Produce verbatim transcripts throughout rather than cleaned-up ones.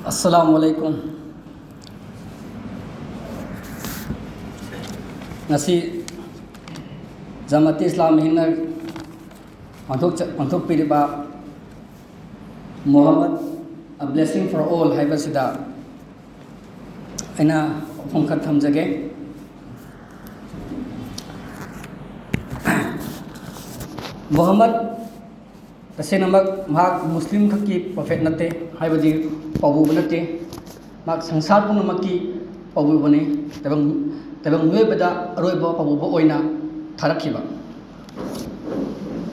ꯑꯁꯂꯥꯃꯨ ꯑꯂꯥꯏꯀꯨꯝ꯫ ꯉꯁꯤ ꯖꯃꯥꯇꯤ ꯏꯁꯂꯥꯃꯤ ꯍꯤꯟꯅ ꯄꯥꯡꯊꯣꯛꯆ-, ꯄꯥꯡꯊꯣꯛꯄꯤꯔꯤꯕ Muhammad, A Blessing for All ꯍꯥꯏꯕꯁꯤꯗ ꯑꯩꯅ ꯋꯥꯐꯝ ꯈꯔ ꯊꯝꯖꯒꯦ꯫ ꯃꯨꯍꯝꯃꯗ ꯇꯁꯦꯡꯅꯃꯛ ꯃꯍꯥꯛ ꯃꯨꯁꯂꯤꯝ ꯈꯛꯀꯤ ꯄ꯭ꯔꯣꯐꯦꯠ ꯅꯠꯇꯦ, ꯍꯥꯏꯕꯗꯤ ꯄꯥꯎꯕꯨꯕ ꯅꯠꯇꯦ꯫ ꯃꯍꯥꯛ ꯁꯪꯁꯥꯔ ꯄꯨꯝꯅꯃꯛꯀꯤ ꯄꯥꯎꯕꯨꯕꯅꯤ꯫ ꯇꯥꯏꯕꯪ, ꯇꯥꯏꯕꯪ ꯃꯤꯑꯣꯏꯕꯗ ꯑꯔꯣꯏꯕ ꯄꯥꯎꯕꯨꯕ ꯑꯣꯏꯅ ꯊꯥꯔꯛꯈꯤꯕ꯫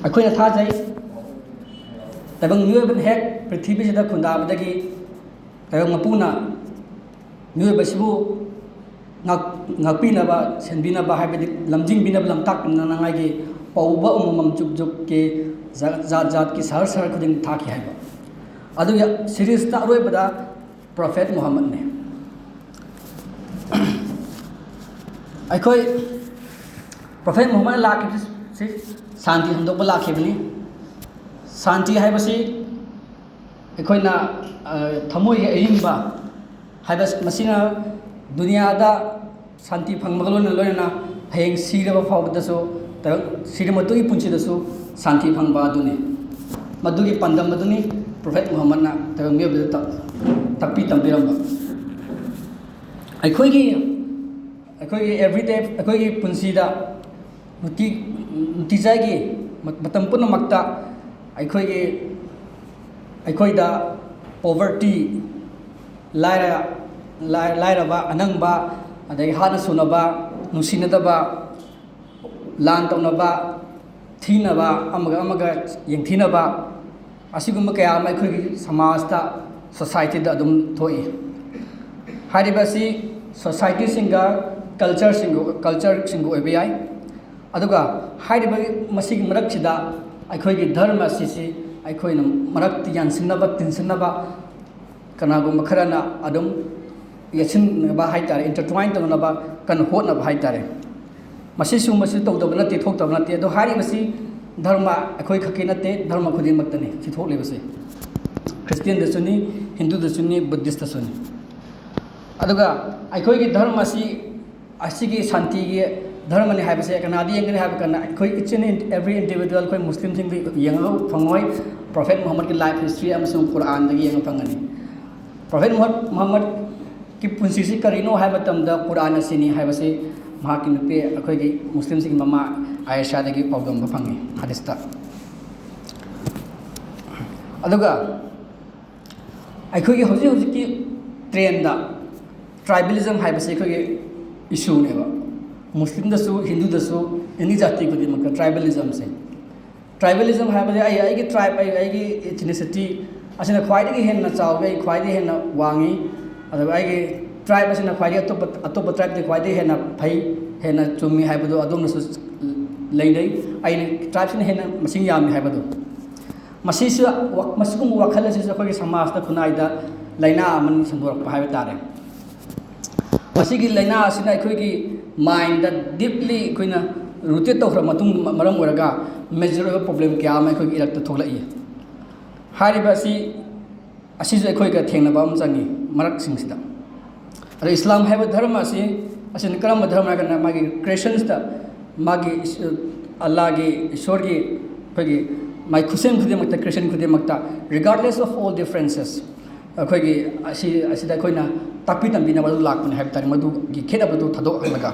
ꯑꯩꯈꯣꯏꯅ ꯊꯥꯖꯩ, ꯇꯥꯏꯕꯪ ꯃꯤꯑꯣꯏꯕꯅ ꯍꯦꯛ ꯄ꯭ꯔꯤꯊꯤꯕꯤꯁꯤꯗ ꯈꯨꯟꯗꯥꯕꯗꯒꯤ ꯇꯥꯏꯕꯪ ꯃꯄꯨꯅ ꯃꯤꯑꯣꯏꯕꯁꯤꯕꯨ ꯉꯥꯛ-, ꯉꯥꯛꯄꯤꯅꯕ, ꯁꯦꯟꯕꯤꯅꯕ, ꯍꯥꯏꯕꯗꯤ ꯂꯝꯖꯤꯡꯕꯤꯅꯕ, ꯂꯝꯇꯥꯛꯄꯤꯅꯉꯥꯏꯒꯤ ꯄꯥꯎꯕ ꯑꯃꯃꯝ ꯆꯨꯞ ꯆꯨꯞꯀꯤ ꯖꯥ-, ꯖꯥꯠ ꯖꯥꯠꯀꯤ ꯁꯍꯔ ꯁꯍꯔ ꯈꯨꯗꯤꯡ ꯊꯥꯈꯤ ꯍꯥꯏꯕ꯫ ꯑꯗꯨꯒꯤ ꯁꯤꯔꯤꯁꯇ ꯑꯔꯣꯏꯕꯗ ꯄ꯭ꯔꯣꯐꯦꯠ ꯃꯨꯍꯝꯃꯗꯅꯤ꯫ ꯑꯩꯈꯣꯏ ꯄ꯭ꯔꯣꯐꯦꯠ ꯃꯨꯍꯝꯃꯗ ꯂꯥꯛꯈꯤꯕꯁꯤ ꯁꯥꯟꯇꯤ ꯍꯟꯗꯣꯛꯄ ꯂꯥꯛꯈꯤꯕꯅꯤ꯫ ꯁꯥꯟꯇꯤ ꯍꯥꯏꯕꯁꯤ ꯑꯩꯈꯣꯏꯅ, ꯑ, ꯊꯃꯣꯏꯒꯤ ꯑꯏꯪꯕ ꯍꯥꯏꯕ ꯃꯁꯤꯅ ꯗꯨꯅꯤꯌꯥꯗ ꯁꯥꯟꯇꯤ ꯐꯪꯕꯒ ꯂꯣꯏꯅ ꯂꯣꯏꯅꯅ ꯍꯌꯦꯡ ꯁꯤꯔꯕ ꯐꯥꯎꯕꯗꯁꯨ, ꯇꯥꯏꯕꯪ-, ꯁꯤꯔꯕ ꯃꯇꯨꯡꯒꯤ ꯄꯨꯟꯁꯤꯗꯁꯨ ꯁꯥꯟꯇꯤ ꯐꯪꯕ ꯑꯗꯨꯅꯤ꯫ ꯃꯗꯨꯒꯤ ꯄꯥꯟꯗꯝ ꯑꯗꯨꯅꯤ ꯄ꯭ꯔꯣꯐꯦꯠ ꯃꯨꯍꯝꯃꯗꯅ ꯇꯥꯏꯕꯪ ꯃꯤꯑꯣꯏꯕꯗ ꯇꯥꯛ-, ꯇꯥꯛꯄꯤ ꯇꯝꯕꯤꯔꯝꯕ꯫ ꯑꯩꯈꯣꯏꯒꯤ, ꯑꯩꯈꯣꯏꯒꯤ everyday, ꯑꯩꯈꯣꯏꯒꯤ ꯄꯨꯟꯁꯤꯗ ꯅꯨꯡꯇꯤ-, ꯅꯨꯡꯇꯤꯖꯥꯏꯒꯤ ꯃ-, ꯃꯇꯝ ꯄꯨꯝꯅꯃꯛꯇ ꯑꯩꯈꯣꯏꯒꯤ, ꯑꯩꯈꯣꯏꯗ poverty, ꯂꯥꯏꯔ-, ꯂꯥꯏ-, ꯂꯥꯏꯔꯕ, ꯑꯅꯪꯕ, ꯑꯗꯒꯤ ꯍꯥꯠꯅ ꯁꯨꯅꯕ, ꯅꯨꯡꯁꯤꯅꯗꯕ, ꯂꯥꯟ ꯇꯧꯅꯕ, ꯊꯤꯅꯕ, ꯑꯃꯒ ꯑꯃꯒ ꯌꯦꯡꯊꯤꯅꯕ, ꯑꯁꯤꯒꯨꯝꯕ ꯀꯌꯥ ꯑꯃ ꯑꯩꯈꯣꯏꯒꯤ ꯁꯃꯥꯖꯇ, ꯁꯣꯁꯥꯏꯇꯤꯗ ꯑꯗꯨꯝ ꯊꯣꯛꯏ꯫ ꯍꯥꯏꯔꯤꯕ ꯑꯁꯤ ꯁꯣꯁꯥꯏꯇꯤꯁꯤꯡꯒ ꯀꯜꯆꯔꯁꯤꯡꯒ, ꯀꯜꯆꯔꯁꯤꯡꯒ ꯑꯣꯏꯕ ꯌꯥꯏ꯫ ꯑꯗꯨꯒ ꯍꯥꯏꯔꯤꯕ ꯃꯁꯤꯒꯤ ꯃꯔꯛꯁꯤꯗ ꯑꯩꯈꯣꯏꯒꯤ ꯙꯔꯃ ꯑꯁꯤꯁꯤ ꯑꯩꯈꯣꯏꯅ ꯃꯔꯛꯇ ꯌꯥꯟꯁꯤꯟꯅꯕ, ꯇꯤꯟꯁꯤꯟꯅꯕ, ꯀꯅꯥꯒꯨꯝꯕ ꯈꯔꯅ ꯑꯗꯨꯝ ꯌꯦꯠꯁꯤꯟꯅꯕ ꯍꯥꯏ ꯇꯥꯔꯦ, intertwine ꯇꯧꯅꯕ ꯀꯟꯅ ꯍꯣꯠꯅꯕ ꯍꯥꯏ ꯇꯥꯔꯦ꯫ ꯃꯁꯤ ꯁꯤꯒꯨꯝꯕꯁꯤ ꯇꯧꯗꯕ ꯅꯠꯇꯦ, ꯊꯣꯛꯇꯕ ꯅꯠꯇꯦ꯫ ꯑꯗꯣ ꯍꯥꯏꯔꯤꯕꯁꯤ ꯙꯔꯃ ꯑꯩꯈꯣꯏ ꯈꯛꯀꯤ ꯅꯠꯇꯦ, ꯙꯔꯃ ꯈꯨꯗꯤꯡꯃꯛꯇꯅꯤ ꯁꯤ ꯊꯣꯛꯂꯤꯕꯁꯦ꯫ ꯈ꯭ꯔꯤꯁꯇꯤꯌꯟꯗꯁꯨꯅꯤ, ꯍꯤꯟꯗꯨꯗꯁꯨꯅꯤ, ꯕꯨꯙꯤꯁꯇꯁꯨꯅꯤ꯫ ꯑꯗꯨꯒ ꯑꯩꯈꯣꯏꯒꯤ ꯙꯔꯃ ꯑꯁꯤ, ꯑꯁꯤꯒꯤ ꯁꯥꯟꯇꯤꯒꯤ ꯙꯔꯃꯅꯤ ꯍꯥꯏꯕꯁꯦ ꯀꯅꯥꯗ ꯌꯦꯡꯒꯅꯤ ꯍꯥꯏꯕ ꯀꯥꯟꯗ, ꯑꯩꯈꯣꯏ each and every individual, ꯑꯩꯈꯣꯏ ꯃꯨꯁꯂꯤꯝꯁꯤꯡꯗ ꯌꯦꯡꯉꯒ ꯐꯪꯉꯣꯏ꯫ ꯄ꯭ꯔꯣꯐꯦꯠ ꯃꯨꯍꯝꯃꯗꯀꯤ ꯂꯥꯏꯐ ꯍꯤꯁꯇ꯭ꯔꯤ ꯑꯃꯁꯨꯡ ꯀꯨꯔꯥꯟꯗꯒꯤ ꯌꯦꯡꯉ ꯐꯪꯒꯅꯤ꯫ ꯄ꯭ꯔꯣꯐꯦꯠ ꯃꯨꯍꯝꯃꯗꯀꯤ ꯄꯨꯟꯁꯤꯁꯤ ꯀꯔꯤꯅꯣ ꯍꯥꯏꯕ ꯃꯇꯝꯗ, ꯀꯨꯔꯥꯟ ꯑꯁꯤꯅꯤ ꯍꯥꯏꯕꯁꯤ ꯃꯍꯥꯛꯀꯤ ꯅꯨꯄꯤ, ꯑꯩꯈꯣꯏꯒꯤ ꯃꯨꯁꯂꯤꯝꯁꯤꯡꯒꯤ ꯃꯃꯥ ꯑꯥꯏꯁꯥꯗꯒꯤ ꯄꯥꯎꯗꯝꯕ ꯐꯪꯉꯤ ꯍꯗꯤꯁꯇ꯫ ꯑꯗꯨꯒ ꯑꯩꯈꯣꯏꯒꯤ ꯍꯧꯖꯤꯛ ꯍꯧꯖꯤꯛꯀꯤ ꯇ꯭ꯔꯦꯟꯗ ꯇ꯭ꯔꯥꯏꯕꯦꯂꯤꯖꯝ ꯍꯥꯏꯕꯁꯤ ꯑꯩꯈꯣꯏꯒꯤ ꯏꯁꯨꯅꯦꯕ꯫ ꯃꯨꯁꯂꯤꯝꯗꯁꯨ, ꯍꯤꯟꯗꯨꯗꯁꯨ, ꯑꯦꯅꯤ ꯖꯥꯇꯤ ꯈꯨꯗꯤꯡꯃꯛꯇ ꯇ꯭ꯔꯥꯏꯕꯦꯂꯤꯖꯝꯁꯦ, ꯇ꯭ꯔꯥꯏꯕꯦꯂꯤꯖꯝ ꯍꯥꯏꯕꯁꯦ ꯑꯩ, ꯑꯩꯒꯤ ꯇ꯭ꯔꯥꯏꯕ, ꯑꯩ, ꯑꯩꯒꯤ ꯏꯊꯤꯅꯤꯁꯤꯇꯤ ꯑꯁꯤꯅ ꯈ꯭ꯋꯥꯏꯗꯒꯤ ꯍꯦꯟꯅ ꯆꯥꯎꯏ, ꯑꯩ ꯈ꯭ꯋꯥꯏꯗꯒꯤ ꯍꯦꯟꯅ ꯋꯥꯡꯉꯤ, ꯑꯗꯨꯒ ꯑꯩꯒꯤ ꯇ꯭ꯔꯥꯏꯕ ꯑꯁꯤꯅ ꯈ꯭ꯋꯥꯏꯗꯒꯤ ꯑꯇꯣꯞꯄ, ꯑꯇꯣꯞꯄ ꯇ꯭ꯔꯥꯏꯕꯇꯒꯤ ꯈ꯭ꯋꯥꯏꯗꯒꯤ ꯍꯦꯟꯅ ꯐꯩ, ꯍꯦꯟꯅ ꯆꯨꯝꯃꯤ ꯍꯥꯏꯕꯗꯣ ꯑꯗꯣꯝꯅꯁꯨ ꯂꯩꯅꯩ꯫ ꯑꯩꯅ ꯇ꯭ꯔꯥꯏꯕꯁꯤꯅ ꯍꯦꯟꯅ ꯃꯁꯤꯡ ꯌꯥꯝꯃꯤ ꯍꯥꯏꯕꯗꯣ꯫ ꯃꯁꯤꯁꯨ, ꯃꯁꯤꯒꯨꯝꯕ ꯋꯥꯈꯜ ꯑꯁꯤꯁꯨ ꯑꯩꯈꯣꯏꯒꯤ ꯁꯃꯥꯖꯇ, ꯈꯨꯟꯅꯥꯏꯗ ꯂꯥꯏꯅꯥ ꯑꯃꯅꯤ ꯁꯟꯗꯣꯔꯛꯄ ꯍꯥꯏꯕ ꯇꯥꯔꯦ꯫ ꯃꯁꯤꯒꯤ ꯂꯥꯏꯅꯥ ꯑꯁꯤꯅ ꯑꯩꯈꯣꯏꯒꯤ ꯃꯥꯏꯟꯗ ꯗꯤꯞꯂꯤ ꯑꯩꯈꯣꯏꯅ ꯔꯨꯇꯦꯠ ꯇꯧꯈ꯭ꯔ ꯃꯇꯨꯡ ꯃꯔꯝ ꯑꯣꯏꯔꯒ ꯃꯦꯖꯔ ꯑꯣꯏꯕ ꯄ꯭ꯔꯣꯕ꯭ꯂꯦꯝ ꯀꯌꯥ ꯑꯃ ꯑꯩꯈꯣꯏꯒꯤ ꯏꯔꯛꯇ ꯊꯣꯛꯂꯛꯏ꯫ ꯍꯥꯏꯔꯤꯕ ꯑꯁꯤ, ꯑꯁꯤꯁꯨ ꯑꯩꯈꯣꯏꯒ ꯊꯦꯡꯅꯕ ꯑꯃ ꯆꯪꯉꯤ ꯃꯔꯛꯁꯤꯡꯁꯤꯗ꯫ ꯑꯗꯣ ꯏꯁꯂꯥꯝ ꯍꯥꯏꯕ ꯙꯔꯃ ꯑꯁꯤ, ꯑꯁꯤꯅ ꯀꯔꯝꯕ ꯙꯔꯃ ꯍꯥꯏꯔꯀꯥꯟꯗ, ꯃꯥꯒꯤ ꯀ꯭ꯔꯤꯌꯦꯁꯟꯁꯇ, ꯃꯥꯒꯤ ꯏꯁ-, ꯑꯜꯂꯥꯒꯤ, ꯏꯁꯣꯔꯒꯤ, ꯑꯩꯈꯣꯏꯒꯤ ꯃꯥꯏ ꯈꯨꯠꯁꯦꯝ ꯈꯨꯗꯤꯡꯃꯛꯇ, ꯀ꯭ꯔꯤꯌꯦꯁꯟ ꯈꯨꯗꯤꯡꯃꯛꯇ, regardless of all differences, ꯑꯩꯈꯣꯏꯒꯤ ꯑꯁꯤ, ꯑꯁꯤꯗ ꯑꯩꯈꯣꯏꯅ ꯇꯥꯛꯄꯤ ꯇꯝꯕꯤꯅꯕ ꯑꯗꯨ ꯂꯥꯛꯄꯅꯤ ꯍꯥꯏꯕ ꯇꯥꯔꯦ, ꯃꯗꯨꯒꯤ ꯈꯦꯠꯅꯕꯗꯨ ꯊꯥꯗꯣꯛꯍꯜꯂꯒ꯫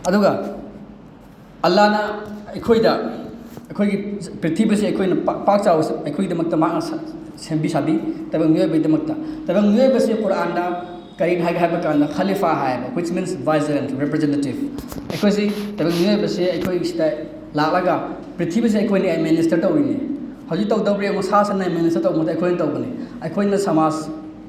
ꯑꯗꯨꯒ ꯑꯜꯂꯥꯅ ꯑꯩꯈꯣꯏꯗ, ꯑꯩꯈꯣꯏꯒꯤ ꯄ꯭ꯔꯤꯊꯤꯕꯤꯁꯦ ꯑꯩꯈꯣꯏꯅ ꯄꯥꯛ, ꯄꯥꯛ ꯆꯥꯎꯕꯁꯦ ꯑꯩꯈꯣꯏꯒꯤꯗꯃꯛꯇ ꯃꯍꯥꯛꯅ ꯁ-, ꯁꯦꯝꯕꯤ ꯁꯥꯕꯤ, ꯇꯥꯏꯕꯪ ꯃꯤꯑꯣꯏꯕꯒꯤꯗꯃꯛꯇ꯫ ꯇꯥꯏꯕꯪ ꯃꯤꯑꯣꯏꯕꯁꯦ ꯀꯨꯔꯥꯟꯗ ꯀꯔꯤꯅ ꯍꯥꯏꯒꯦ ꯍꯥꯏꯕ ꯀꯥꯟꯗ, ꯈꯂꯤꯐꯥ ꯍꯥꯏꯌꯦꯕ, which means vicegerent, representative꯫ ꯑꯩꯈꯣꯏꯁꯤ, ꯇꯥꯏꯕꯪ ꯃꯤꯑꯣꯏꯕꯁꯦ ꯑꯩꯈꯣꯏꯁꯤꯗ ꯂꯥꯛꯂꯒ ꯄ꯭ꯔꯤꯊꯤꯕꯤꯁꯦ ꯑꯩꯈꯣꯏꯅ ꯑꯦꯗꯃꯤꯅꯤꯁꯇꯔ ꯇꯧꯔꯤꯅꯤ꯫ ꯍꯧꯖꯤꯛ ꯇꯧꯗꯧꯔꯤ ꯌꯦꯡꯉꯨ, ꯁꯥ ꯁꯟꯅ ꯑꯦꯗꯃꯤꯅꯤꯁꯇꯔ ꯇꯧꯕꯗ ꯑꯩꯈꯣꯏꯅ ꯇꯧꯕꯅꯤ꯫ ꯑꯩꯈꯣꯏꯅ ꯁꯃꯥꯖ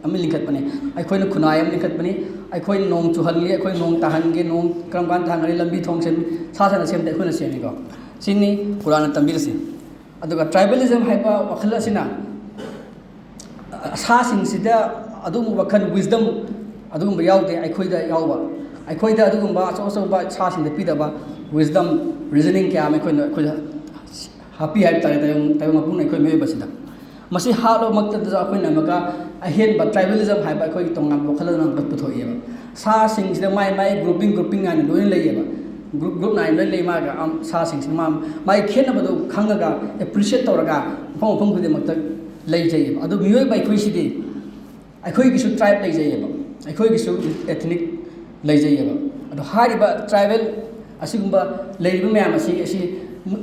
ꯑꯃ ꯂꯤꯡꯈꯠꯄꯅꯤ, ꯑꯩꯈꯣꯏꯅ ꯈꯨꯟꯅꯥꯏ ꯑꯃ ꯂꯤꯡꯈꯠꯄꯅꯤ, ꯑꯩꯈꯣꯏꯅ ꯅꯣꯡ ꯆꯨꯍꯟꯒꯦ, ꯑꯩꯈꯣꯏ ꯅꯣꯡ ꯇꯥꯍꯟꯒꯦ, ꯅꯣꯡ ꯀꯔꯝ ꯀꯥꯟꯗ ꯇꯥꯍꯟꯒꯅꯤ, ꯂꯝꯕꯤ ꯊꯣꯡ ꯁꯦꯝ-, ꯁꯥ ꯁꯟꯅ ꯁꯦꯝꯗꯦ, ꯑꯩꯈꯣꯏꯅ ꯁꯦꯝꯃꯤꯀꯣ꯫ ꯁꯤꯅꯤ ꯀꯨꯔꯥꯟꯅ ꯇꯝꯕꯤꯔꯤꯁꯤ꯫ ꯑꯗꯨꯒ ꯇ꯭ꯔꯥꯏꯕꯦꯂꯤꯖꯝ ꯍꯥꯏꯕ ꯋꯥꯈꯜ ꯑꯁꯤꯅ, ꯑ, ꯁꯥꯁꯤꯡꯁꯤꯗ ꯑꯗꯨꯒꯨꯝꯕ ꯋꯥꯈꯜ, wisdom ꯑꯗꯨꯒꯨꯝꯕ ꯌꯥꯎꯗꯦ, ꯑꯩꯈꯣꯏꯗ ꯌꯥꯎꯕ, ꯑꯩꯈꯣꯏꯗ ꯑꯗꯨꯒꯨꯝꯕ ꯑꯆꯧ ꯑꯆꯧꯕ ꯁꯥꯁꯤꯡꯗ ꯄꯤꯗꯕ wisdom, reasoning ꯀꯌꯥ ꯑꯃ ꯑꯩꯈꯣꯏꯅ, ꯑꯩꯈꯣꯏꯗ ꯍꯥꯞꯄꯤ ꯍꯥꯏꯕ ꯇꯥꯔꯦ, ꯇꯥꯏꯕꯪ, ꯇꯥꯏꯕꯪ ꯃꯄꯨꯅ ꯑꯩꯈꯣꯏ ꯃꯤꯑꯣꯏꯕꯁꯤꯗ꯫ ꯃꯁꯤ ꯍꯥꯠꯂꯕꯃꯛꯇꯗꯁꯨ ꯑꯩꯈꯣꯏꯅ ꯑꯃꯨꯛꯀ ꯑꯍꯦꯟꯕ tribalism ꯍꯥꯏꯕ ꯑꯩꯈꯣꯏꯒꯤ ꯇꯣꯉꯥꯟꯕ ꯋꯥꯈꯜꯂꯣꯟ ꯑꯃ ꯄꯨꯊꯣꯛꯑꯦꯕ꯫ ꯁꯥꯁꯤꯡꯁꯤꯗ ꯃꯥꯏ ꯃꯥꯏ grouping grouping ꯍꯥꯏꯅ ꯂꯣꯏꯅ ꯂꯩꯌꯦꯕ꯫ Group group ꯍꯥꯏꯅ ꯂꯣꯏꯅ ꯂꯩ꯫ ꯃꯥꯒ ꯑꯝ-, ꯁꯥꯁꯤꯡꯁꯤꯅ ꯃꯥ-, ꯃꯥꯒꯤ ꯈꯦꯠꯅꯕꯗꯨ ꯈꯪꯉꯒ appreciate ꯇꯧꯔꯒ ꯃꯐꯝ ꯃꯐꯝ ꯈꯨꯗꯤꯡꯃꯛꯇ ꯂꯩꯖꯩꯌꯦꯕ꯫ ꯑꯗꯨ ꯃꯤꯑꯣꯏꯕ ꯑꯩꯈꯣꯏꯁꯤꯗꯤ ꯑꯩꯈꯣꯏꯒꯤꯁꯨ tribe ꯂꯩꯖꯩꯌꯦꯕ, ꯑꯩꯈꯣꯏꯒꯤꯁꯨ ethnic ꯂꯩꯖꯩꯌꯦꯕ꯫ ꯑꯗꯣ ꯍꯥꯏꯔꯤꯕ tribal ꯑꯁꯤꯒꯨꯝꯕ ꯂꯩꯔꯤꯕ ꯃꯌꯥꯝ ꯑꯁꯤ, ꯑꯁꯤ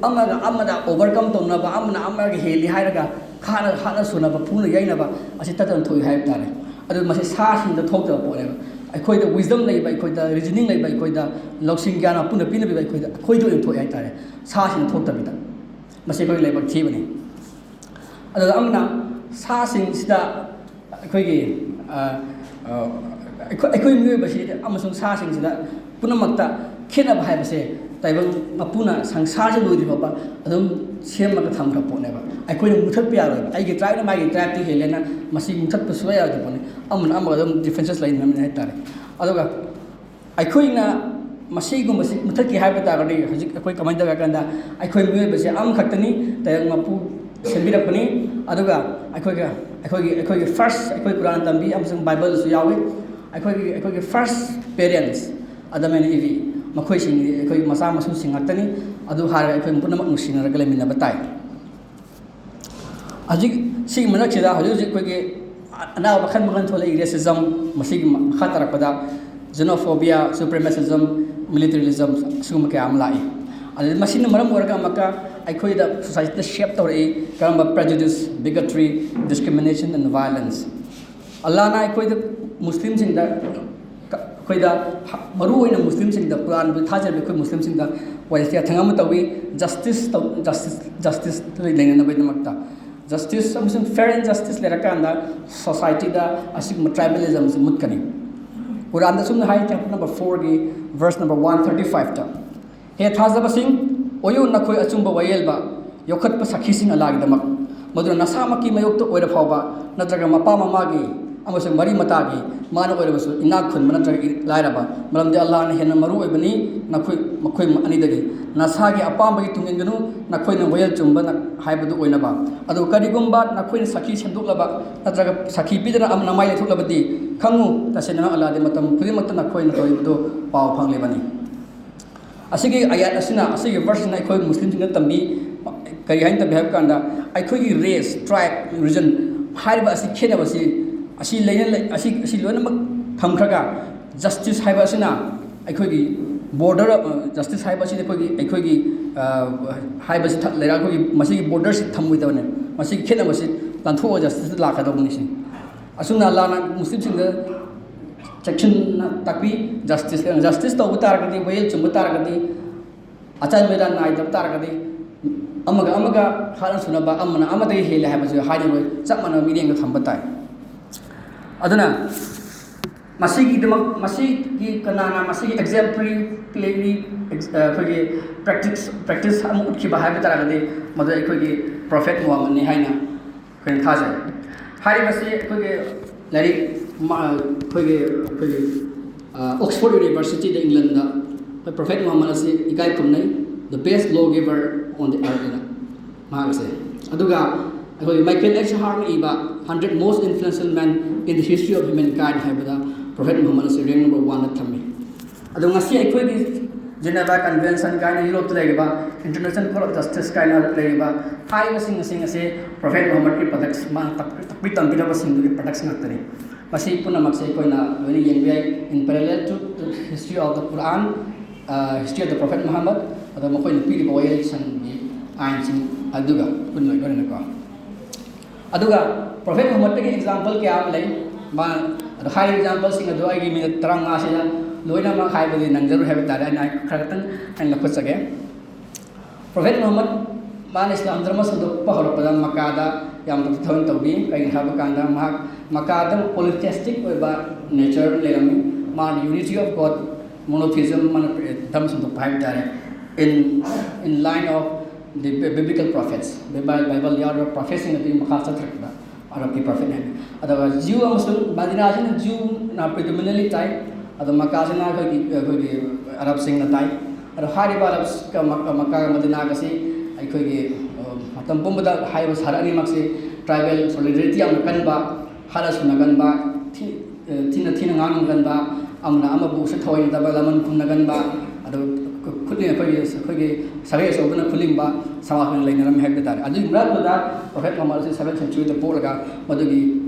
ꯑꯃꯒ ꯑꯃꯗ overcome ꯇꯧꯅꯕ, ꯑꯃꯅ ꯑꯃꯒ ꯍꯦꯜꯂꯤ ꯍꯥꯏꯔꯒ ꯈꯥꯅ ꯍꯥꯠꯅ ꯁꯨꯅꯕ, ꯐꯨꯅ ꯌꯩꯅꯕ ꯑꯁꯤ ꯇꯠꯇꯅ ꯊꯣꯛꯏ ꯍꯥꯏꯕ ꯇꯥꯔꯦ꯫ ꯑꯗꯨ ꯃꯁꯤ ꯁꯥꯁꯤꯡꯗ ꯊꯣꯛꯇꯕ ꯄꯣꯠꯅꯦꯕ꯫ ꯑꯩꯈꯣꯏꯗ wisdom ꯂꯩꯕ, ꯑꯩꯈꯣꯏꯗ reasoning ꯂꯩꯕ, ꯑꯩꯈꯣꯏꯗ ꯂꯧꯁꯤꯡ ꯒ꯭ꯌꯥꯟ ꯑꯄꯨꯟꯅ ꯄꯤꯅꯕꯤꯕ ꯑꯩꯈꯣꯏꯗ, ꯑꯩꯈꯣꯏꯗ ꯑꯣꯏꯅ ꯊꯣꯛꯑꯦ ꯍꯥꯏꯕ ꯇꯥꯔꯦ, ꯁꯥꯁꯤꯡꯗ ꯊꯣꯛꯇꯕꯤꯗ꯫ ꯃꯁꯤ ꯑꯩꯈꯣꯏꯒꯤ ꯂꯥꯏꯕꯛ ꯊꯤꯕꯅꯤ꯫ ꯑꯗꯨꯒ ꯑꯃꯅ ꯁꯥꯁꯤꯡꯁꯤꯗ ꯑꯩꯈꯣꯏꯒꯤ, ꯑ, ꯑ, ꯑꯩꯈꯣꯏ, ꯑꯩꯈꯣꯏ ꯃꯤꯑꯣꯏꯕꯁꯤ ꯑꯃꯁꯨꯡ ꯁꯥꯁꯤꯡꯁꯤꯗ ꯄꯨꯝꯅꯃꯛꯇ ꯈꯦꯠꯅꯕ ꯍꯥꯏꯕꯁꯦ ꯇꯥꯏꯕꯪ ꯃꯄꯨꯅ ꯁꯪꯁꯥꯔꯁꯤ ꯂꯣꯏꯗ꯭ꯔꯤ ꯐꯥꯎꯕ ꯑꯗꯨꯝ ꯁꯦꯝꯃꯒ ꯊꯝꯈ꯭ꯔ ꯄꯣꯠꯅꯦꯕ꯫ ꯑꯩꯈꯣꯏꯅ ꯃꯨꯊꯠꯄ ꯌꯥꯔꯣꯏꯕ꯫ ꯑꯩꯒꯤ tribeꯅ ꯃꯥꯒꯤ tribeꯇꯤ ꯍꯦꯜꯂꯦꯅ ꯃꯁꯤ ꯃꯨꯊꯠꯄ ꯁꯨꯡꯌꯥ ꯌꯥꯔꯣꯏꯗ ꯄꯣꯠꯅꯤ꯫ ꯑꯃꯅ ꯑꯃꯒ ꯑꯗꯨꯝ differences ꯂꯩꯅꯕꯅꯤ ꯍꯥꯏꯇꯥꯔꯦ꯫ ꯑꯗꯨꯒ ꯑꯩꯈꯣꯏꯅ ꯃꯁꯤꯒꯨꯝꯕꯁꯤ ꯃꯨꯊꯠꯀꯦ ꯍꯥꯏꯕ ꯇꯥꯔꯒꯗꯤ, ꯍꯧꯖꯤꯛ ꯑꯩꯈꯣꯏ ꯀꯃꯥꯏꯅ ꯇꯧꯒꯦ ꯍꯥꯏ ꯀꯥꯟꯗ, ꯑꯩꯈꯣꯏ ꯃꯤꯑꯣꯏꯕꯁꯦ ꯑꯃꯈꯛꯇꯅꯤ, ꯇꯥꯏꯕꯪ ꯃꯄꯨ ꯁꯦꯝꯕꯤꯔꯛꯄꯅꯤ꯫ ꯑꯗꯨꯒ ꯑꯩꯈꯣꯏꯒ, ꯑꯩꯈꯣꯏꯒꯤ, ꯑꯩꯈꯣꯏꯒꯤ first ꯑꯩꯈꯣꯏ ꯀꯨꯔꯥꯟ ꯇꯝꯕꯤ ꯑꯃꯁꯨꯡ ꯕꯥꯏꯕꯜꯗꯁꯨ ꯌꯥꯎꯏ꯫ ꯑꯩꯈꯣꯏꯒꯤ, ꯑꯩꯈꯣꯏꯒꯤ first parents, Adam and Eve, ꯃꯈꯣꯏꯁꯤꯡꯗꯤ ꯑꯩꯈꯣꯏꯒꯤ ꯃꯆꯥ ꯃꯁꯨꯁꯤꯡ ꯉꯥꯛꯇꯅꯤ꯫ ꯑꯗꯨ ꯍꯥꯏꯔꯒ ꯑꯩꯈꯣꯏ ꯄꯨꯝꯅꯃꯛ ꯅꯨꯡꯁꯤꯅꯔꯒ ꯂꯩꯃꯤꯟꯅꯕ ꯇꯥꯏ꯫ ꯍꯧꯖꯤꯛ ꯁꯤꯒꯤ ꯃꯔꯛꯁꯤꯗ ꯍꯧꯖꯤꯛ ꯍꯧꯖꯤꯛ ꯑꯩꯈꯣꯏꯒꯤ ꯑꯅꯥꯕ ꯃꯈꯜ ꯃꯈꯜ ꯊꯣꯛꯂꯛꯏ꯫ Racism, ꯃꯁꯤꯒꯤ ꯃꯈꯥ ꯇꯥꯔꯛꯄꯗ xenophobia, supremacism, militarism, ꯁꯤꯒꯨꯝꯕ ꯀꯌꯥ ꯑꯃ ꯂꯥꯛꯏ꯫ ꯑꯗꯨꯗ ꯃꯁꯤꯅ ꯃꯔꯝ ꯑꯣꯏꯔꯒ ꯑꯃꯨꯛꯀ ꯑꯩꯈꯣꯏꯗ societyꯗ shape ꯇꯧꯔꯛꯏ ꯀꯔꯝꯕ prejudice, bigotry, discrimination and violence꯫ ꯑꯜꯂꯥꯍꯅ ꯑꯩꯈꯣꯏꯗ, ꯃꯨꯁꯂꯤꯝꯁꯤꯡꯗ, ꯑꯩꯈꯣꯏꯗ, ꯃꯔꯨꯑꯣꯏꯅ ꯃꯨꯁꯂꯤꯝꯁꯤꯡꯗ, ꯀꯨꯔꯥꯟꯕꯨ ꯊꯥꯖꯔꯤꯕ ꯑꯩꯈꯣꯏ ꯃꯨꯁꯂꯤꯝꯁꯤꯡꯗ ꯋꯥꯔꯦꯞ ꯌꯥꯊꯪ ꯑꯃ ꯇꯧꯏ, justice ꯇꯧ-, justice, justice ꯂꯩꯅꯅꯕꯒꯤꯗꯃꯛꯇ꯫ Justice ꯑꯃꯁꯨꯡ fair and justice ꯂꯩꯔꯀꯥꯟꯗ societyꯗ ꯑꯁꯤꯒꯨꯝꯕ tribalismꯁꯤ ꯃꯨꯠꯀꯅꯤ꯫ ꯀꯨꯔꯥꯟꯗ ꯑꯁꯨꯝꯅ ꯍꯥꯏ, chapter number fourꯒꯤ verse number one thirty fiveꯇ, "ꯍꯦ ꯊꯥꯖꯕꯁꯤꯡ, ꯑꯣꯏꯌꯨ ꯅꯈꯣꯏ ꯑꯆꯨꯝꯕ ꯋꯥꯌꯦꯜꯕ, ꯌꯣꯛꯈꯠꯄ ꯁꯥꯈꯤꯁꯤꯡ ꯑꯜꯂꯥꯍꯒꯤꯗꯃꯛ, ꯃꯗꯨꯅ ꯅꯁꯥꯃꯛꯀꯤ ꯃꯥꯌꯣꯛꯇ ꯑꯣꯏꯔ ꯐꯥꯎꯕ, ꯅꯠꯇ꯭ꯔꯒ ꯃꯄꯥ ꯃꯃꯥꯒꯤ ꯑꯃꯁꯨꯡ ꯃꯔꯤ ꯃꯇꯥꯒꯤ ꯃꯥꯅ ꯑꯣꯏꯔꯕꯁꯨ ꯏꯅꯥꯛ ꯈꯨꯟꯕ ꯅꯠꯇ꯭ꯔꯒ ꯏ-, ꯂꯥꯏꯔꯕ, ꯃꯔꯝꯗꯤ ꯑꯜꯂꯥꯍꯅ ꯍꯦꯟꯅ ꯃꯔꯨ ꯑꯣꯏꯕꯅꯤ ꯅꯈꯣꯏ, ꯃꯈꯣꯏ ꯑꯅꯤꯗꯒꯤ꯫ ꯅꯁꯥꯒꯤ ꯑꯄꯥꯝꯕꯒꯤ ꯇꯨꯡ ꯏꯟꯒꯅꯨ, ꯅꯈꯣꯏꯅ ꯋꯥꯌꯦꯜ ꯆꯨꯝꯕ ꯅ-, ꯍꯥꯏꯕꯗꯨ ꯑꯣꯏꯅꯕ꯫ ꯑꯗꯨ ꯀꯔꯤꯒꯨꯝꯕ ꯅꯈꯣꯏꯅ ꯁꯥꯈꯤ ꯁꯦꯝꯗꯣꯛꯂꯕ ꯅꯠꯇ꯭ꯔꯒ ꯁꯥꯈꯤ ꯄꯤꯗꯅ ꯑꯃ ꯅꯃꯥꯏ ꯂꯩꯊꯣꯛꯂꯕꯗꯤ, ꯈꯪꯉꯨ, ꯇꯁꯦꯡꯅ ꯑꯜꯂꯥꯍꯗꯤ ꯃꯇꯝ ꯈꯨꯗꯤꯡꯃꯛꯇ ꯅꯈꯣꯏꯅ ꯇꯧꯔꯤꯕꯗꯨ ꯄꯥꯎ ꯐꯪꯂꯤꯕꯅꯤ꯫ ꯑꯁꯤꯒꯤ ꯑꯌꯥꯠ ꯑꯁꯤꯅ, ꯑꯁꯤꯒꯤ verse ꯑꯁꯤꯅ ꯑꯩꯈꯣꯏ ꯃꯨꯁꯂꯤꯝꯁꯤꯡꯗ ꯇꯝꯕꯤ, ꯀꯔꯤ ꯍꯥꯏꯅ ꯇꯝꯕꯤ ꯍꯥꯏꯕ ꯀꯥꯟꯗ, ꯑꯩꯈꯣꯏꯒꯤ race, tribe, religion ꯍꯥꯏꯔꯤꯕ ꯑꯁꯤ ꯈꯦꯠꯅꯕꯁꯤ, ꯑꯁꯤ ꯂꯩꯅ ꯂꯩ-, ꯑꯁꯤ, ꯑꯁꯤ ꯂꯣꯏꯅꯃꯛ ꯊꯝꯈ꯭ꯔꯒ, justice ꯍꯥꯏꯕ ꯑꯁꯤꯅ ꯑꯩꯈꯣꯏꯒꯤ border, ꯑ, justice ꯍꯥꯏꯕ ꯑꯁꯤꯗꯤ ꯑꯩꯈꯣꯏꯒꯤ, ꯑꯩꯈꯣꯏꯒꯤ, ꯑ, ꯍꯥꯏꯕꯁꯤ ꯊ-, ꯂꯩꯔ-, ꯑꯩꯈꯣꯏꯒꯤ ꯃꯁꯤꯒꯤ borderꯁꯤ ꯊꯝꯃꯣꯏꯗꯕꯅꯤ꯫ ꯃꯁꯤꯒꯤ ꯈꯦꯠꯅꯕꯁꯤ ꯂꯥꯟꯊꯣꯛꯑꯒ justice ꯂꯥꯛꯀꯗꯧꯕꯅꯤ ꯁꯤꯅꯤ꯫ ꯑꯁꯨꯝꯅ ꯂꯥꯟꯅ ꯃꯨꯁꯂꯤꯝꯁꯤꯡꯗ ꯆꯦꯛꯁꯤꯟꯅ ꯇꯥꯛꯄꯤ꯫ Justice, justice ꯇꯧꯕ ꯇꯥꯔꯒꯗꯤ, ꯋꯥꯌꯦꯜ ꯆꯨꯝꯕ ꯇꯥꯔꯒꯗꯤ, ꯑꯆꯥꯏ ꯃꯤꯔꯥꯟ ꯅꯥꯏꯗꯕ ꯇꯥꯔꯒꯗꯤ, ꯑꯃꯒ ꯑꯃꯒ ꯍꯥꯠꯅ ꯁꯨꯅꯕ, ꯑꯃꯅ ꯑꯃꯗꯒꯤ ꯍꯦꯜꯂꯦ ꯍꯥꯏꯕꯁꯤ ꯍꯥꯏꯔꯔꯣꯏ, ꯆꯞ ꯃꯥꯟꯅꯕ ꯃꯤꯠꯌꯦꯡꯗ ꯊꯝꯕ ꯇꯥꯏ꯫ ꯑꯗꯨꯅ ꯃꯁꯤꯒꯤꯗꯃꯛ, ꯃꯁꯤꯒꯤ ꯀꯅꯥꯅ ꯃꯁꯤꯒꯤ exemplary, plary, ꯑꯩꯈꯣꯏꯒꯤ practice, practice ꯑꯃ ꯎꯠꯈꯤꯕ ꯍꯥꯏꯕ ꯇꯥꯔꯒꯗꯤ, ꯃꯗꯨ ꯑꯩꯈꯣꯏꯒꯤ Prophet ꯃꯨꯍꯝꯃꯗꯅꯤ ꯍꯥꯏꯅ ꯑꯩꯈꯣꯏꯅ ꯊꯥꯖꯩ꯫ ꯍꯥꯏꯔꯤꯕꯁꯤ ꯑꯩꯈꯣꯏꯒꯤ ꯂꯥꯏꯔꯤꯛ ꯃ-, ꯑꯩꯈꯣꯏꯒꯤ, ꯑꯩꯈꯣꯏꯒꯤ, ꯑ, Oxford Universityꯗ, Englandꯗ, ꯑꯩꯈꯣꯏ Prophet ꯃꯨꯍꯝꯃꯗ ꯑꯁꯤ ꯏꯀꯥꯏ ꯈꯨꯝꯅꯩ, "The best lawgiver on the earth" ꯍꯥꯏꯅ ꯃꯍꯥꯛ ꯑꯁꯦ꯫ ꯑꯗꯨꯒ ꯑꯩꯈꯣꯏꯒꯤ Michael H. Hart ꯏꯕ "Hundred most influential men in the history of humankind" ꯍꯥꯏꯕꯗ Prophet ꯃꯨꯍꯝꯃꯗ ꯑꯁꯤ rank number oneꯗ ꯊꯝꯃꯤ꯫ ꯑꯗꯣ ꯉꯁꯤ ꯑꯩꯈꯣꯏꯒꯤ Geneva Convention ꯀꯥꯏꯅ ꯌꯨꯔꯣꯞꯇ ꯂꯩꯔꯤꯕ, International Court of Justice ꯀꯥꯏꯅ ꯂꯩꯔꯤꯕ, ꯍꯥꯏꯔꯤꯕꯁꯤꯡ ꯑꯁꯤ ꯉꯁꯤ Prophet ꯃꯨꯍꯝꯃꯗꯀꯤ products, ꯃꯥꯅ ꯇꯥꯛꯄꯤ-, ꯇꯥꯛꯄꯤ ꯇꯝꯕꯤꯔꯕꯁꯤꯡꯗꯨꯒꯤ products ꯉꯥꯛꯇꯅꯤ꯫ ꯃꯁꯤ ꯄꯨꯝꯅꯃꯛꯁꯦ ꯑꯩꯈꯣꯏꯅ ꯂꯣꯏꯅ ꯌꯦꯡꯕ ꯌꯥꯏ, in parallel to the history of the Quran, uh, history of the Prophet Muhammad, ꯑꯗꯣ ꯃꯈꯣꯏꯅ ꯄꯤꯔꯤꯕ ꯋꯥꯌꯦꯜꯁꯪꯒꯤ ꯑꯥꯏꯟꯁꯤꯡ ꯑꯗꯨꯒ ꯄꯨꯟꯅ ꯂꯣꯏꯅꯅꯀꯣ꯫ ꯑꯗꯨꯒ Prophet ꯃꯨꯍꯝꯃꯗꯇꯒꯤ example ꯀꯌꯥ ꯑꯃ ꯂꯩ꯫ ꯃꯥ, ꯑꯗꯣ ꯍꯥꯏꯔꯤꯕ exampleꯁꯤꯡ ꯑꯗꯣ ꯑꯩꯒꯤ minute ꯇꯔꯥꯃꯉꯥꯁꯤꯗ ꯂꯣꯏꯅꯃꯛ ꯍꯥꯏꯕꯗꯤ ꯅꯪꯖꯔꯣꯏ ꯍꯥꯏꯕ ꯇꯥꯔꯦ, ꯑꯩꯅ ꯈꯔ ꯈꯛꯇꯪ ꯑꯩꯅ ꯂꯧꯈꯠꯆꯒꯦ꯫ Prophet ꯃꯨꯍꯝꯃꯗ, ꯃꯥꯅ ꯏꯁꯂꯥꯝ ꯙꯔꯃ ꯁꯟꯗꯣꯛꯄ ꯍꯧꯔꯛꯄꯗ ꯃꯀꯥꯗ ꯌꯥꯝꯅ ꯊꯕꯛ ꯇꯧꯕꯤ꯫ ꯀꯩꯒꯤꯅꯣ ꯍꯥꯏꯕ ꯀꯥꯟꯗ ꯃꯍꯥꯛ ꯃꯀꯥꯗ polytheistic ꯑꯣꯏꯕ nature ꯂꯩꯔꯝꯃꯤ꯫ ꯃꯥꯅ unity of God, monotheism, ꯃꯥꯅ ꯙꯔꯃ ꯁꯟꯗꯣꯛꯄ ꯍꯥꯏꯕ ꯇꯥꯔꯦ, in, in line of the biblical prophets, Bible, Bible ꯌꯥꯎꯔꯤꯕ prophetꯁꯤꯡ ꯑꯗꯨꯒꯤ ꯃꯈꯥ ꯆꯠꯊꯔꯛꯄꯗ꯫ ꯑꯔꯕꯀꯤ ꯄ꯭ꯔꯣꯐꯦꯠꯅꯦ꯫ ꯑꯗꯨꯒ ꯖ꯭ꯌꯨ ꯑꯃꯁꯨꯡ ꯃꯗꯤꯅꯥꯁꯤꯅ ꯖ꯭ꯌꯨꯅ predominantly ꯇꯥꯏ, ꯑꯗꯣ ꯃꯀꯥꯁꯤꯅ ꯑꯩꯈꯣꯏꯒꯤ, ꯑꯩꯈꯣꯏꯒꯤ ꯑꯔꯕꯁꯤꯡꯅ ꯇꯥꯏ꯫ ꯑꯗꯣ ꯍꯥꯏꯔꯤꯕ ꯑꯔꯕ, ꯃꯀꯥ, ꯃꯀꯥꯒ ꯃꯗꯤꯅꯥꯒꯁꯤ ꯑꯩꯈꯣꯏꯒꯤ, ꯑ, ꯃꯇꯝ ꯄꯨꯝꯕꯗ ꯍꯥꯏꯔꯤꯕ ꯁꯍꯔ ꯑꯅꯤꯃꯛꯁꯤ tribal solidarity ꯌꯥꯝꯅ ꯀꯟꯕ, ꯍꯥꯠꯅ ꯁꯨꯅꯒꯟꯕ, ꯊꯤ-, ꯑ, ꯊꯤꯅ ꯊꯤꯅ ꯉꯥꯡꯅꯒꯟꯕ, ꯑꯃꯅ ꯑꯃꯕꯨ ꯎꯁꯤꯠ ꯊꯑꯣꯏꯅꯗꯕ, ꯂꯃꯟ ꯈꯨꯝꯅꯒꯟꯕ, ꯑꯗꯨ ꯈꯨ-, ꯈꯨꯠꯅ ꯑꯩꯈꯣꯏꯒꯤ, ꯑꯩꯈꯣꯏꯒꯤ ꯁꯥꯒꯩ ꯑꯆꯧꯕꯅ ꯈꯨꯂꯤꯡꯕ ꯁꯃꯥꯖ ꯑꯣꯏꯅ ꯂꯩꯅꯔꯝꯃꯤ ꯍꯥꯏꯕ ꯇꯥꯔꯦ꯫ ꯑꯗꯨꯒꯤ ꯃꯔꯛꯇꯨꯗ ꯄ꯭ꯔꯣꯐꯦꯠ ꯃꯨꯍꯝꯃꯗ ꯑꯁꯤ seventh century ꯗ ꯄꯣꯛꯂꯒ ꯃꯗꯨꯒꯤ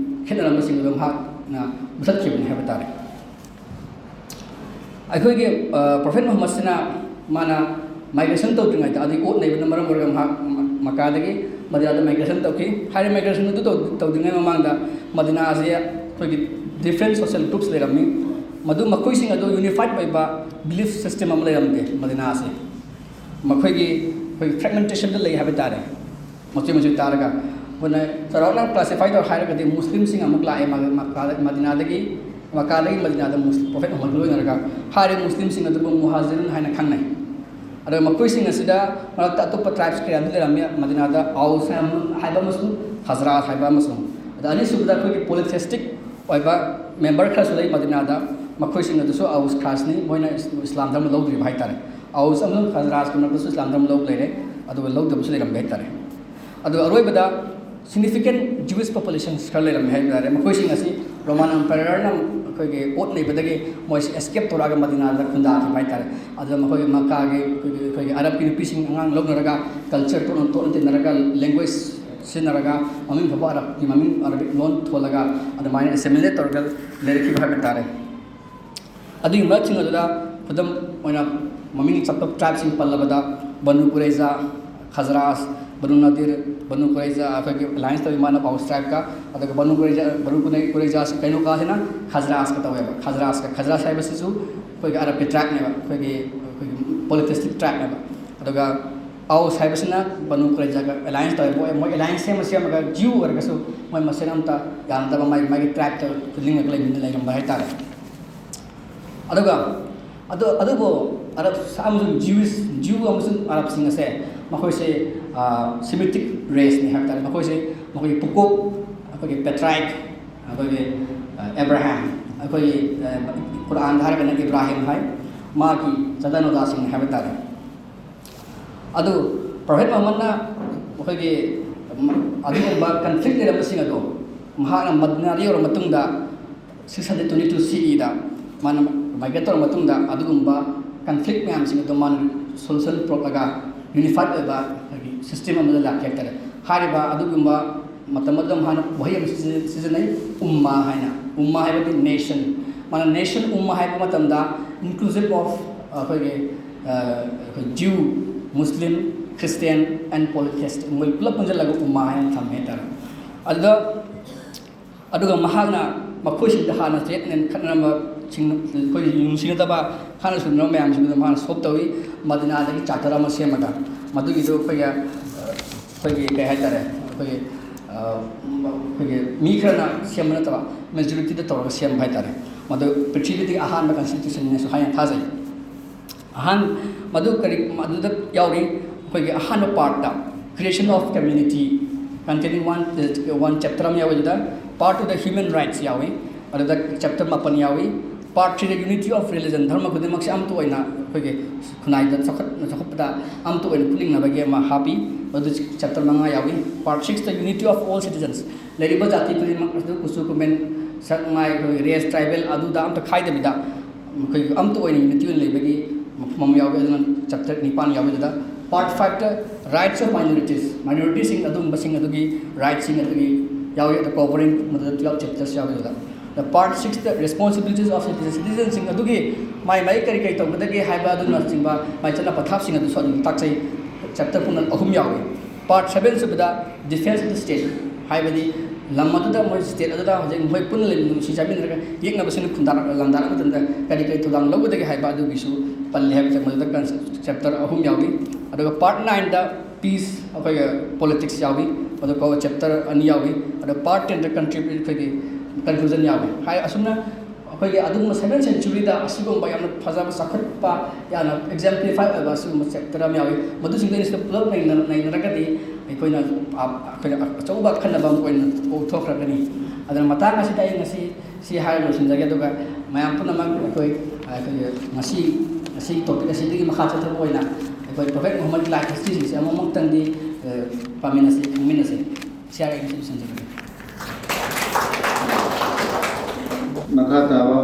ꯈꯦꯠꯅꯔꯝꯕꯁꯤꯡ ꯑꯗꯨ ꯃꯍꯥꯛꯅ ꯃꯨꯊꯠꯈꯤꯕꯅꯤ ꯍꯥꯏꯕ ꯇꯥꯔꯦ꯫ ꯑꯩꯈꯣꯏꯒꯤ, ꯑ, ꯄ꯭ꯔꯣꯐꯦꯠ ꯃꯨꯍꯝꯃꯗꯁꯤꯅ ꯃꯥꯅ migration ꯇꯧꯗ꯭ꯔꯤꯉꯩꯗ, ꯑꯗꯨꯒꯤ ꯑꯣꯠ ꯅꯩꯕꯅ ꯃꯔꯝ ꯑꯣꯏꯔꯒ ꯃꯍꯥꯛ ꯃ-, ꯃꯀꯥꯗꯒꯤ ꯃꯗꯤꯅꯥꯗ migration ꯇꯧꯈꯤ꯫ ꯍꯥꯏꯔꯤꯕ migration ꯑꯗꯨ ꯇꯧ-, ꯇꯧꯗ꯭ꯔꯤꯉꯩ ꯃꯃꯥꯡꯗ ꯃꯗꯤꯅꯥ ꯑꯁꯤ ꯑꯩꯈꯣꯏꯒꯤ different social groups ꯂꯩꯔꯝꯃꯤ꯫ ꯃꯗꯨ ꯃꯈꯣꯏꯁꯤꯡ ꯑꯗꯨ unified ꯑꯣꯏꯕ belief system ꯑꯃ ꯂꯩꯔꯝꯗꯦ ꯃꯗꯤꯅꯥ ꯑꯁꯤ꯫ ꯃꯈꯣꯏꯒꯤ, ꯑꯩꯈꯣꯏꯒꯤ fragmentation ꯗ ꯂꯩ ꯍꯥꯏꯕ ꯇꯥꯔꯦ꯫ ꯃꯆꯨ ꯃꯆꯨ ꯇꯥꯔꯒ ꯑꯩꯈꯣꯏꯅ ꯆꯥꯎꯔꯥꯛꯅ classify ꯇꯧꯔ ꯍꯥꯏꯔꯒꯗꯤ ꯃꯨꯁꯂꯤꯝꯁꯤꯡ ꯑꯃꯨꯛ ꯂꯥꯛꯑꯦ ꯃ-, ꯃꯀꯥꯗ-, ꯃꯗꯤꯅꯥꯗꯒꯤ, ꯃꯀꯥꯗꯒꯤ ꯃꯗꯤꯅꯥꯗ ꯃꯨꯁ-, ꯄ꯭ꯔꯣꯐꯦꯠ ꯃꯨꯍꯝꯃꯗ ꯂꯣꯏꯅꯔꯒ ꯍꯥꯏꯔꯤꯕ ꯃꯨꯁꯂꯤꯝꯁꯤꯡ ꯑꯗꯨꯕꯨ ꯃꯨꯍꯥꯖꯤꯔꯨꯟ ꯍꯥꯏꯅ ꯈꯪꯅꯩ꯫ ꯑꯗꯨꯒ ꯃꯈꯣꯏꯁꯤꯡ ꯑꯁꯤꯗ ꯃꯔꯛꯇ ꯑꯇꯣꯞꯄ tribes ꯀꯌꯥ ꯑꯃꯁꯨ ꯂꯩꯔꯝꯃꯤ ꯃꯗꯤꯅꯥꯗ, ꯑꯥꯎꯁ ꯍꯥꯏꯕ ꯑꯃꯁꯨꯡ ꯈꯖꯔꯥꯖ ꯍꯥꯏꯕ ꯑꯃꯁꯨꯡ꯫ ꯑꯗ ꯑꯅꯤꯁꯨꯕꯗ ꯑꯩꯈꯣꯏꯒꯤ polytheistic ꯑꯣꯏꯕ member ꯈꯔꯁꯨ ꯂꯩ ꯃꯗꯤꯅꯥꯗ, ꯃꯈꯣꯏꯁꯤꯡ ꯑꯗꯨꯁꯨ ꯑꯥꯎꯁ ꯈꯖꯔꯥꯖꯅꯤ, ꯃꯣꯏꯅ ꯏꯁ-, ꯏꯁꯂꯥꯝ ꯙꯔꯃ ꯂꯧꯗ꯭ꯔꯤꯕ ꯍꯥꯏꯇꯥꯔꯦ꯫ ꯑꯥꯎꯁ ꯑꯃꯁꯨꯡ ꯈꯖꯔꯥꯖꯀꯤ ꯃꯔꯛꯇꯁꯨ ꯏꯁꯂꯥꯝ ꯙꯔꯃ ꯂꯧꯕ ꯂꯩꯔꯦ, ꯑꯗꯨꯒ ꯂꯧꯗꯕꯁꯨ ꯂꯩꯔꯝꯕ ꯍꯥꯏꯇꯥꯔꯦ꯫ ꯑꯗꯨꯒ ꯑꯔꯣꯏꯕꯗ significant Jewish populations ꯈꯔ ꯂꯩꯔꯝꯃꯦ ꯍꯥꯏꯕ ꯇꯥꯔꯦ꯫ ꯃꯈꯣꯏꯁꯤꯡ ꯑꯁꯤ Roman Emperor ꯅ ꯑꯩꯈꯣꯏꯒꯤ ꯑꯣꯠ ꯅꯩꯕꯗꯒꯤ ꯃꯣꯏꯁꯤ escape ꯇꯧꯔꯛꯑꯒ ꯃꯗꯤꯅꯥꯗ ꯈꯨꯟꯗꯥꯈꯤꯕ ꯍꯥꯏꯇꯥꯔꯦ꯫ ꯑꯗꯨꯗ ꯃꯈꯣꯏꯒꯤ ꯃꯀꯥꯒꯤ ꯑꯩꯈꯣꯏꯒꯤ, ꯑꯩꯈꯣꯏꯒꯤ ꯑꯔꯕꯀꯤ ꯅꯨꯄꯤꯁꯤꯡ ꯑꯉꯥꯡ ꯂꯧꯅꯔꯒ culture ꯇꯣꯠꯅ ꯇꯣꯠꯅ ꯇꯤꯟꯅꯔꯒ language ꯁꯤꯖꯤꯟꯅꯔꯒ ꯃꯃꯤꯡ ꯐꯥꯎꯕ ꯑꯔꯕꯀꯤ ꯃꯃꯤꯡ ꯑꯔꯕꯤꯛ ꯂꯣꯟ ꯊꯣꯜꯂꯒ ꯑꯗꯨꯃꯥꯏꯅ assimilate ꯇꯧꯔꯒ ꯂꯩꯔꯛꯈꯤꯕ ꯍꯥꯏꯕ ꯇꯥꯔꯦ꯫ ꯑꯗꯨꯒꯤ ꯃꯔꯛꯁꯤꯡ ꯑꯗꯨꯗ ꯈꯨꯗꯝ ꯑꯣꯏꯅ ꯃꯃꯤꯡ ꯆꯠꯄ tribe ꯁꯤꯡ ꯄꯜꯂꯕꯗ ꯕꯅꯨ ꯀꯨꯔꯩꯖꯥ, ꯈꯖꯔꯥꯖ, ꯕꯅꯨ ꯅꯗꯤꯔ, ꯕꯅꯨ ꯀꯨꯔꯩꯖꯥ ꯑꯩꯈꯣꯏꯒꯤ alliance ꯇꯧꯏ ꯃꯥꯅ ꯑꯥꯎꯁ tribe ꯀ꯫ ꯑꯗꯨꯒ ꯕꯅꯨ ꯀꯨꯔꯩꯖꯥ, ꯕꯅꯨ ꯀꯨꯔꯩ-, ꯀꯨꯔꯩꯖꯥꯁꯤ ꯀꯩꯅꯣꯀꯥꯁꯤꯅ ꯈꯖꯔꯥꯖꯀ ꯇꯧꯋꯦꯕ꯫ ꯈꯖꯔꯥꯖꯀ, ꯈꯖꯔꯥꯖ ꯍꯥꯏꯕꯁꯤꯁꯨ ꯑꯩꯈꯣꯏꯒꯤ ꯑꯔꯕꯀꯤ tribe ꯅꯦꯕ, ꯑꯩꯈꯣꯏꯒꯤ, ꯑꯩꯈꯣꯏꯒꯤ polytheistic tribe ꯅꯦꯕ꯫ ꯑꯗꯨꯒ ꯑꯥꯎꯁ ꯍꯥꯏꯕꯁꯤꯅ ꯕꯅꯨ ꯀꯨꯔꯩꯖꯥꯒ alliance ꯇꯧꯋꯦ꯫ ꯃꯣꯏ, ꯃꯣꯏ alliance ꯁꯦꯝꯃ ꯁꯦꯝꯃꯒ Jew ꯑꯣꯏꯔꯒꯁꯨ ꯃꯣꯏ ꯃꯁꯦꯟ ꯑꯝꯇ ꯌꯥꯅꯗꯕ ꯃꯥꯒꯤ, ꯃꯥꯒꯤ tribe ꯇ ꯂꯤꯡꯉꯒ ꯂꯩꯃꯤꯟꯅ-, ꯂꯩꯔꯝꯕ ꯍꯥꯏꯇꯥꯔꯦ꯫ ꯑꯗꯨꯒ ꯑꯗꯨ, ꯑꯗꯨꯕꯨ ꯑꯔꯕ ꯑꯃꯁꯨꯡ Jewish, Jew ꯑꯃꯁꯨꯡ ꯑꯔꯕꯁꯤꯡ ꯑꯁꯦ ꯃꯈꯣꯏꯁꯦ, ꯑ, Semitic race ꯅꯤ ꯍꯥꯏꯕ ꯇꯥꯔꯦ꯫ ꯃꯈꯣꯏꯁꯦ ꯃꯈꯣꯏꯒꯤ ꯄꯨꯀꯣꯛ, ꯑ, ꯑꯩꯈꯣꯏꯒꯤ patriarch, ꯑꯩꯈꯣꯏꯒꯤ ꯑꯦꯕ꯭ꯔꯥꯍꯥꯝ, ꯑꯩꯈꯣꯏꯒꯤ ꯀꯨꯔꯥꯟꯗ ꯍꯥꯏꯔꯒꯅ ꯏꯕ꯭ꯔꯥꯍꯤꯝ ꯍꯥꯏ, ꯃꯥꯒꯤ ꯆꯗꯥ ꯅꯣꯗꯥꯁꯤꯡ ꯍꯥꯏꯕ ꯇꯥꯔꯦ꯫ ꯑꯗꯨ Prophet Muhammadꯅ ꯑꯩꯈꯣꯏꯒꯤ ꯑꯗꯨꯒꯨꯝꯕ conflict ꯂꯩꯔꯝꯕꯁꯤꯡ ꯑꯗꯣ ꯃꯍꯥꯛꯅ ꯃꯗꯤꯅꯥꯗ ꯌꯧꯔꯕ ꯃꯇꯨꯡꯗ six hundred twenty two C Eꯗ ꯃꯥꯅ migrate ꯇꯧꯔꯕ ꯃꯇꯨꯡꯗ ꯑꯗꯨꯒꯨꯝꯕ conflict ꯃꯌꯥꯝꯁꯤꯡ ꯑꯗꯣ ꯃꯥꯅ solution ꯄꯨꯔꯛꯂꯒ unified ꯑꯣꯏꯕ ꯑꯩꯈꯣꯏꯒꯤ system ꯑꯃꯗ ꯂꯥꯛꯀꯦ ꯍꯥꯏꯇꯥꯔꯦ꯫ ꯍꯥꯏꯔꯤꯕ ꯑꯗꯨꯒꯨꯝꯕ ꯃꯇꯝ ꯑꯗꯨꯗ ꯃꯥꯅ ꯋꯥꯍꯩ ꯑꯃ ꯁꯤꯖꯤꯟ- ꯁꯤꯖꯤꯟꯅꯩ, ꯎꯝꯃꯥ ꯍꯥꯏꯅ꯫ ꯎꯝꯃꯥ ꯍꯥꯏꯕꯗꯤ nation꯫ ꯃꯥꯅ nation, ꯎꯝꯃꯥ ꯍꯥꯏꯕ ꯃꯇꯝꯗ inclusive of ꯑꯩꯈꯣꯏꯒꯤ ꯑꯩꯈꯣꯏ Jew, Muslim, Christian and polytheist ꯃꯣꯏ ꯄꯨꯂꯞ ꯄꯨꯟꯁꯤꯜꯂꯒ ꯎꯝꯃꯥ ꯍꯥꯏꯅ ꯊꯝꯃꯦ ꯍꯥꯏꯇꯥꯔꯦ꯫ ꯑꯗꯨꯗ ꯑꯗꯨꯒ ꯃꯍꯥꯛꯅ ꯃꯈꯣꯏꯁꯤꯡꯗ ꯍꯥꯟꯅ ꯆꯌꯦꯠꯅ ꯈꯠꯅꯔꯝꯕꯁꯤꯡ ꯑꯩꯈꯣꯏ ꯅꯨꯡꯁꯤꯅꯗꯕ ꯍꯥꯟꯅ ꯁꯨꯝꯕ ꯃꯌꯥꯝꯁꯤꯡꯗꯨꯗ ꯃꯥꯅ solve ꯇꯧꯏ꯫ ꯃꯗꯤꯅꯥꯗꯒꯤ charter ꯑꯃ ꯁꯦꯝꯃꯒ ꯃꯗꯨꯒꯤꯗꯨ ꯑꯩꯈꯣꯏꯒꯤ ꯑꯩꯈꯣꯏꯒꯤ ꯀꯩ ꯍꯥꯏꯇꯥꯔꯦ, ꯑꯩꯈꯣꯏꯒꯤ ꯑꯩꯈꯣꯏꯒꯤ ꯃꯤ ꯈꯔꯅ ꯁꯦꯝꯕ ꯅꯠꯇꯕ majorityꯗ ꯇꯧꯔꯒ ꯁꯦꯝꯕ ꯍꯥꯏꯇꯥꯔꯦ꯫ ꯃꯗꯨ ꯄ꯭ꯔꯤꯊꯤꯕꯤꯗꯒꯤ ꯑꯍꯥꯟꯕ constitutionꯅꯦꯁꯨ ꯍꯥꯏꯅ ꯊꯥꯖꯩ꯫ ꯑꯍꯥꯟ ꯃꯗꯨ ꯀꯔꯤ ꯃꯗꯨꯗ ꯌꯥꯎꯔꯤ? ꯑꯩꯈꯣꯏꯒꯤ ꯑꯍꯥꯟꯕ partꯇ creation of community containing one, one chapter ꯑꯃ ꯌꯥꯎꯋꯤ꯫ ꯑꯗꯨꯗ part twoꯗ human rights ꯌꯥꯎꯋꯤ꯫ ꯑꯗꯨꯗ chapter ꯃꯥꯄꯟ ꯌꯥꯎꯋꯤ꯫ Part threeꯗ unity of religion, ꯙꯔꯃ ꯈꯨꯗꯤꯡꯃꯛꯁꯦ ꯑꯃꯠꯇ ꯑꯣꯏꯅ ꯑꯩꯈꯣꯏꯒꯤ ꯈꯨꯟꯅꯥꯏꯗ ꯆꯥꯎꯈꯠ ꯆꯥꯎꯈꯠꯄꯗ ꯑꯃꯠꯇ ꯑꯣꯏꯅ ꯄꯨꯅꯤꯡꯅꯕꯒꯤ ꯑꯃ ꯍꯥꯞꯄꯤ꯫ ꯃꯗꯨ chapter ꯃꯉꯥ ꯌꯥꯎꯋꯤ꯫ Part sixꯇ unity of all citizens, ꯂꯩꯔꯤꯕ ꯖꯥꯇꯤ ꯈꯨꯗꯤꯡꯃꯛ, ꯑꯗꯨ ꯀꯨꯆꯨ ꯀꯨꯃꯦꯟ, ꯁꯛ ꯃꯥꯏ, ꯑꯩꯈꯣꯏꯒꯤ race, tribal ꯑꯗꯨꯗ ꯑꯝꯇ ꯈꯥꯏꯗꯕꯤꯗ ꯑꯩꯈꯣꯏꯒꯤ ꯑꯃꯠꯇ ꯑꯣꯏꯅ unity ꯑꯣꯏꯅ ꯂꯩꯕꯒꯤ ꯃꯐꯝ ꯑꯃ ꯌꯥꯎꯋꯤ꯫ ꯑꯗꯨꯅ chapter ꯅꯤꯄꯥꯟ ꯌꯥꯎꯋꯤ꯫ ꯑꯗꯨꯗ part fiveꯇ rights of minorities, minorityꯁꯤꯡ ꯑꯗꯨꯒꯨꯝꯕꯁꯤꯡ ꯑꯗꯨꯒꯤ rightꯁꯤꯡ ꯑꯗꯨꯒꯤ ꯌꯥꯎꯋꯤ꯫ ꯑꯗꯨ covering ꯃꯗꯨꯗ twelve chapters ꯌꯥꯎꯋꯤ꯫ ꯑꯗꯨꯗ the part sixꯇ responsibilities of citizens, citizenꯁꯤꯡ ꯑꯗꯨꯒꯤ ꯃꯥꯏ ꯃꯥꯏ ꯀꯔꯤ ꯀꯔꯤ ꯇꯧꯒꯗꯒꯦ ꯍꯥꯏꯕ ꯑꯗꯨꯅꯆꯤꯡꯕ ꯃꯥꯏ ꯆꯠꯅ ꯄꯊꯥꯞꯁꯤꯡ ꯑꯗꯨꯁꯨ ꯑꯗꯨꯝ ꯇꯥꯛꯆꯩ꯫ Chapter ꯄꯨꯝꯅ ꯑꯍꯨꯝ ꯌꯥꯎꯏ꯫ Part seven ꯁꯨꯕꯗ defence of the state, ꯍꯥꯏꯕꯗꯤ ꯂꯝ ꯑꯗꯨꯗ ꯃꯣꯏ state ꯑꯗꯨꯗ ꯍꯧꯖꯤꯛ ꯃꯈꯣꯏ ꯄꯨꯟꯅ ꯂꯩ ꯅꯨꯡꯁꯤ ꯆꯥꯃꯤꯟꯅꯔꯒ ꯌꯦꯛꯅꯕꯁꯤꯡꯅ ꯈꯨꯟꯗꯥꯔꯛ ꯂꯥꯟꯗꯥꯔꯛꯄ ꯃꯇꯝꯗ ꯀꯔꯤ ꯀꯔꯤ ꯊꯧꯗꯥꯡ ꯂꯧꯒꯗꯒꯦ ꯍꯥꯏꯕ ꯑꯗꯨꯒꯤꯁꯨ ꯄꯜꯂꯤ ꯍꯥꯏꯕꯁꯦ ꯃꯗꯨꯗ chapter ꯑꯍꯨꯝ ꯌꯥꯎꯏ꯫ ꯑꯗꯨꯒ part nineꯗ peace, ꯑꯩꯈꯣꯏꯒꯤ politics ꯌꯥꯎꯏ꯫ ꯑꯗꯨꯒ chapter ꯑꯅꯤ ꯌꯥꯎꯏ꯫ ꯑꯗꯣ part tenꯗ contrib ꯑꯩꯈꯣꯏꯒꯤ conclusion ꯌꯥꯎꯏ꯫ ꯍꯥꯏ ꯑꯁꯨꯝꯅ ꯑꯩꯈꯣꯏꯒꯤ ꯑꯗꯨꯒꯨꯝꯕ seventh century ꯗ ꯑꯁꯤꯒꯨꯝꯕ ꯌꯥꯝꯅ ꯐꯖꯕ, ꯆꯥꯎꯈꯠꯄ, ꯌꯥꯝꯅ exemplify ꯑꯣꯏꯕ ꯑꯁꯤꯒꯨꯝꯕ chapter ꯑꯃ ꯌꯥꯎꯏ꯫ ꯃꯗꯨꯁꯤꯡꯗꯣ ꯑꯩꯅ ꯁꯤꯗ ꯄꯨꯂꯞ ꯅꯩꯅ-, ꯅꯩꯅꯔꯒꯗꯤ ꯑꯩꯈꯣꯏꯅ, ꯑ, ꯑꯩꯈꯣꯏꯅ ꯑꯆꯧꯕ ꯑꯈꯟꯅꯕ ꯑꯃ ꯑꯣꯏꯅ ꯄꯨꯊꯣꯛꯈ꯭ꯔꯒꯅꯤ꯫ ꯑꯗꯨꯅ ꯃꯇꯥꯡ ꯑꯁꯤꯗ ꯑꯩ ꯉꯁꯤ ꯁꯤ ꯍꯥꯏꯔ ꯂꯣꯏꯁꯤꯟꯖꯒꯦ꯫ ꯑꯗꯨꯒ ꯃꯌꯥꯝ ꯄꯨꯝꯅꯃꯛ ꯑꯩꯈꯣꯏ, ꯑꯩꯈꯣꯏꯒꯤ ꯉꯁꯤ, ꯉꯁꯤ topic ꯑꯁꯤꯗꯒꯤ ꯃꯈꯥ ꯆꯠꯊꯕ ꯑꯣꯏꯅ ꯑꯩꯈꯣꯏ Prophet Muhammad ꯒꯤ life history ꯁꯤꯡꯁꯦ ꯑꯃꯃꯝꯇꯪꯗꯤ, ꯑ, ꯄꯥꯃꯤꯟꯅꯁꯤ, ꯈꯪꯃꯤꯟꯅꯁꯤ꯫ ꯁꯤ ꯍꯥꯏꯔꯒ ꯑꯩ ꯉꯁꯤ ꯂꯣꯏꯁꯤꯟꯖꯔꯒꯦ꯫ ꯃꯈꯥ ꯇꯥꯕ